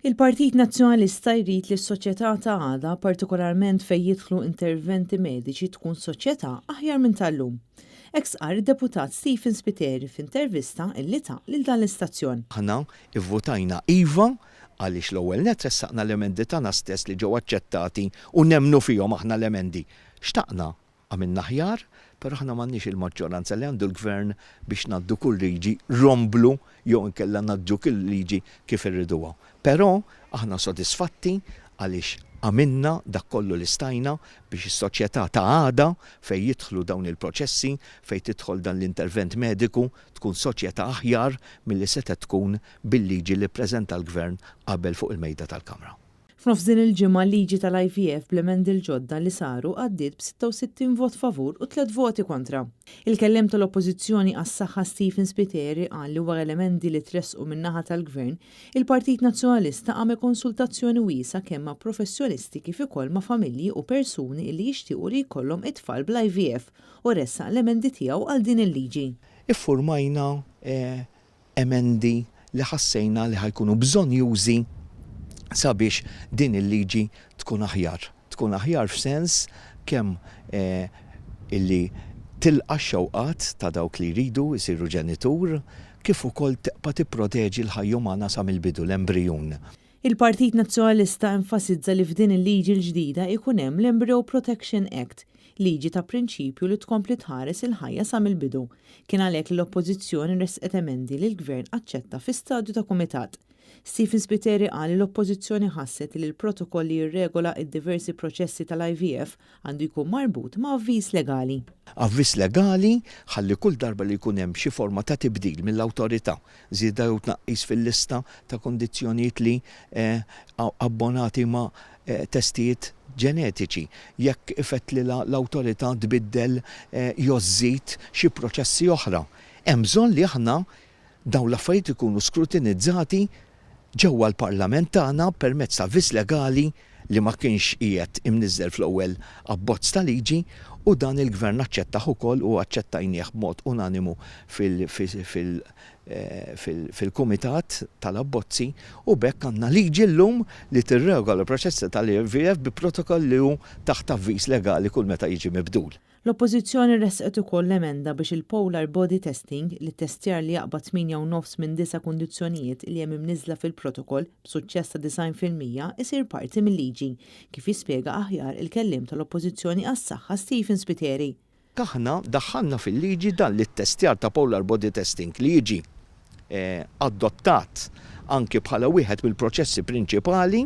Il-Partit Nazzjonalista jrid li s-soċjetà ta' għada, partikolarment fejn jidħlu interventi mediċi tkun soċjetà aħjar minn tal-lum. Hekk stqarr id-Deputat Stephen Spiteri f'intervista illi ta lil dan l-istazzjon. Aħna ivvutajna iva għaliex l-ewwel nett ressaqna l-emendi tagħna stess li ġew aċċettati u nemmnu fihom aħna l-emendi. Xtaqna Għamilna aħjar, però aħna m'għandniex il-maġġoranza li għandu l-Gvern biex ngħaddu kull liġi romblu jew inkella ngħaddu kull liġi kif irriduha. Però aħna sodisfatti għaliex għamilna dak kollu li stajna biex is-soċjetà ta' għada fejn jidħlu dawn il-proċessi, fejn tidħol dan l-intervent mediku, tkun soċjetà aħjar milli setgħet tkun bil-liġi li ppreżenta l-Gvern qabel fuq il-Mejda tal-Kamra. F'nofs din il-ġimgħa l-liġi tal-IVF bl-emendi l-ġodda li saru għaddiet b'66 vot favur u tlett voti kontra. Il-kelliem tal-Oppożizzjoni għas-Saħħa Stephen Spiteri qal li wara l-emendi li tressqu min-naħa tal-Gvern, il-Partit Nazzjonalista għamel konsultazzjoni wiesgħa kemm ma' professjonisti kif ukoll ma' familji u persuni li jixtiequ li jkollhom it-tfal bl-IVF u ressaq l-emendi tiegħu għal din il-liġi. Iffurmajna emendi li ħassejna li ħa jkunu bżonnjużi sabiex din il-liġi tkun aħjar. Tkun aħjar f'sens kemm illi tilqa' x-xewqat ta' dawk li jridu jsiru ġenitur, kif ukoll tibqa' tipproteġi l-ħajja umana sa mill-bidu, l-embrijun. Il-Partit Nazzjonalista enfasizza li f'din il-liġi l-ġdida jkun hemm l-Embryo Protection Act, liġi ta' prinċipju li tkompli tħares il-ħajja sa mill-bidu. Kien għalhekk li l-Oppożizzjoni ressqet emendi li l-Gvern aċċetta fi stadju ta' kumitat. Stephen Spiteri qal li l-Oppożizzjoni ħasset li l-protokoll li jirregola d-diversi proċessi tal-IVF għandu jkun marbut ma' avviż legali. Avviż legali ħalli kull darba li jkun hemm xi forma ta' tibdil mill-awtorità żieda jew tnaqqis fil-lista ta' kundizzjonijiet li abbonati ma' testijiet ġenetiċi, jekk ifettlilha l-awtorità tbiddel jew żżid xi proċessi oħra. Hemm bżonn li aħna dawn l-affarijiet ikunu skrutinizzati ġewwa l-Parlament tagħna permezz ta' avviż legali li ma kienx qiegħed imniżżel fl-ewwel abbozz ta' liġi u dan il-Gvern aċċettah ukoll u aċċettajnieh b'mod unanimu fil-Kumitat tal-Abbozzi u b'hekk għandna liġi llum li tirregola l-proċessi tal-IVF bi protokoll li hu taħt avviż legali kull meta jiġi mibdul. L-Oppożizzjoni ressqet ukoll emenda biex il-Polar Body Testing, l-ittestjar li jaqbad tmienja u nofs minn disa' kundizzjonijiet li hemm imniżżla fil-protokoll b'suċċess ta' 90%, isir parti mil-liġi, kif jispjega aħjar il-kelliem tal-Oppożizzjoni għas-Saħħa Stephen Spiteri. Aħna daħħalna fil-liġi dan l-ittestjar ta' Polar Body Testing li jiġi adottat anki bħala wieħed mill-proċessi prinċipali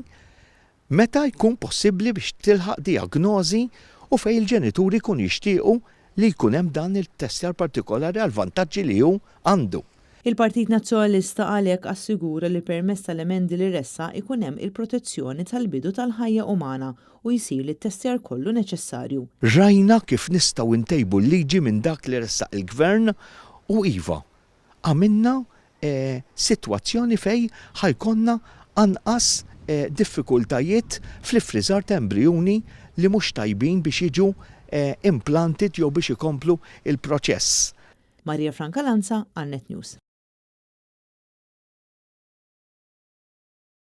meta jkun possibbli biex tilħaq dijagnożi u fejn il-ġenituri jkunu jixtiequ li jkun hemm dan it-testjar partikolari għall-vantaġġi li hu għandu. Il-Partit Nazzjonalista għalhekk assigura li permezz tal-emendi li ressaq ikun hemm il-protezzjoni tal-bidu tal-ħajja umana u jsir l-ittestjar kollu neċessarju. Rajna kif nistgħu ntejbu l-liġi minn dak li ressaq il-Gvern u iva, għamilna sitwazzjoni fejn ħa jkollna anqas diffikultajiet fl-iffriżar ta' embrijuni li mhux tajbin biex jiġu implanted jew biex ikomplu l-proċess. Maria Franca Lanza għal Net News.